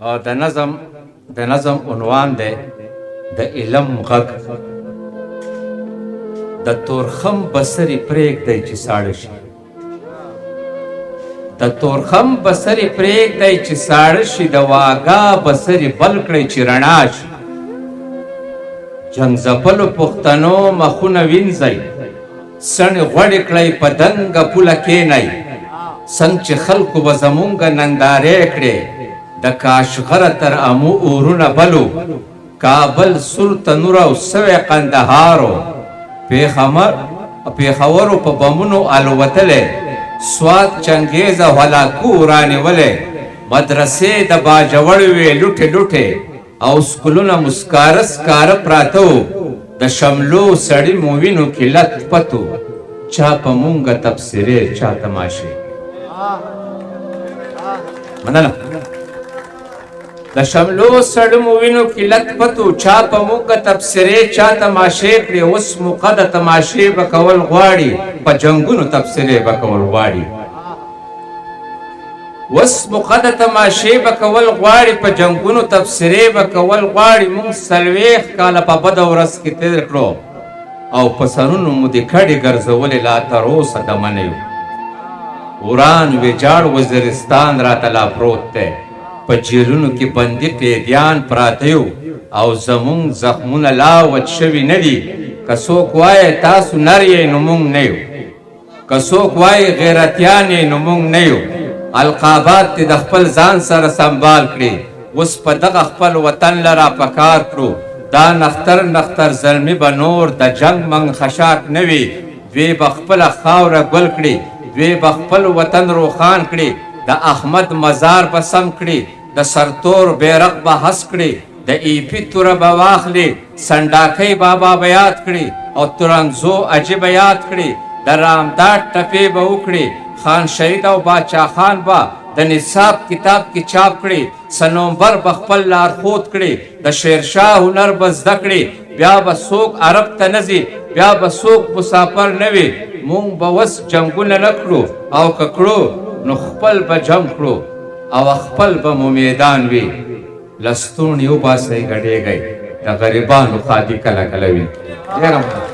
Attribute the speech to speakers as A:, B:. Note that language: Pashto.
A: او د نظم عنوان دی د علم غږ. د تورخم بسرې پرېږدئ چې ساړه شي، د تورخم بسرې پرېږدئ چې ساړه شي، د واګا بسرې بل کړئ چې رڼا شي. جنګ ځپلو پښتنو مخونه وینځئ، څڼې غوړې کړئ، په دنګه پوله کښېنئ. څنګه چې خلکو به زمونږ نندارې کړې، د کاشغره تر امو اورونه بلو، کابل سور تنور او سوی قندهارو، پېښورو په بمونو الوتلی، سوات چنګېز او هلاکو رانیولی، مدرسې د باجوړ وې لوټې لوټې او سکولونه مو سکاره سکاره پراته وو، د شملو سړي مو وینو کې لت پت وو، چا په مونږه تبصرې، چا تماشې. مننه. د شملو سړي مو وینو کې لت پت وو، چا په مونږه تبصرې، چا تماشې کړې. اوس موقع د تماشې به کول غواړي، په جنګونو تبصرې به کول غواړي. اوس موقع د تماشې به کول غواړي، په جنګونو تبصرې به کول غواړي. مونږ 40 کاله په بده ورځ کې تېر کړو او په سرونو مو د کډې ګرځولې، لا تر اوسه دمه نه یو. وران ویجاړ وزیرستان راته لا پروت دی، په جیلونو کې بندي قیدیان پراته یو او زمونږ زخمونه لا وچ شوي نه دي. که څوک وایې تاسو نر یئ، نو مونږ نه یو. که څوک وایي غیرتیان یئ، نو مونږ نه یو. القابات دې د خپل ځان سره سنبال کړي. اوس په دغه خپل وطن لرا په کار کړو. دا نختر نختر زلمي به نور د جنګ منګ خشاک نه وي. دوی به خپله خاوره ګل کړي، دوی به خپل وطن روښان کړي، د احمد مزار به سم کړي، د سرتور بیرغ به هسک کړي، د ایپي توره به واخلي، سنډاکۍ بابا به یاد کړي او ترنګزو اجي به یاد کړي، د رامداد ټپې به وکړي، خان شهید او باچا خان به د نصاب کتاب کې چاپ کړي، سنومبر به خپل لارښود کړي، د شیرشاه هنر به زده کړي. بیا به څوک عرب ته نه ځي، بیا به څوک مسافر نه وي. مونږ به وس جنګونه نه کړو او که کړو، نو خپل به جنګ کړو او خپل به مو میدان وي. لستوڼي وباسئ، ګډېږئ، د غریبانو ښادي کله کله وي. ډېره مننه.